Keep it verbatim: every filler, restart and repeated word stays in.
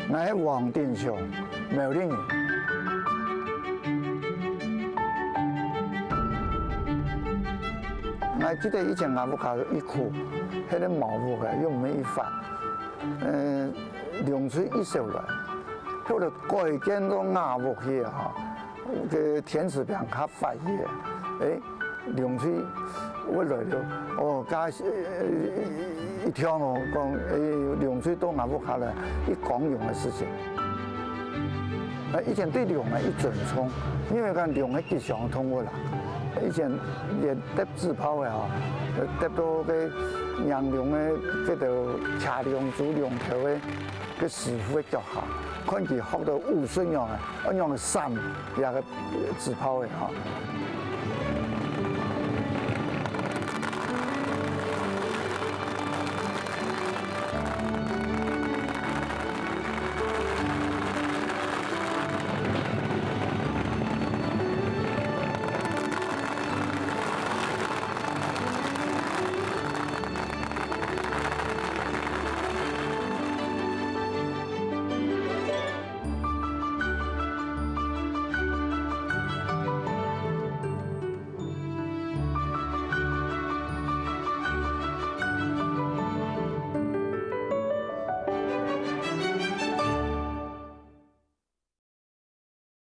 𠊎係黃定雄，苗栗人。𠊎記得以前𠊎屋下一區，該個茅屋个，又毋係一發，呃，龍水一收來，後來改建到瓦屋去啊，吼，該天時變較發去，誒， 龍水會來了，哦，該一聽哦，講，誒，龍水到𠊎屋下來，一光榮个事情。啊，以前對龍啊，一尊重，因為講龍係吉祥个動物啦。以前也擲紙炮个吼，擲到該迎龍个，該兜騎龍、拄龍頭个，該師傅个腳下，看佢學到武術樣个，仰般閃這個紙炮个吼。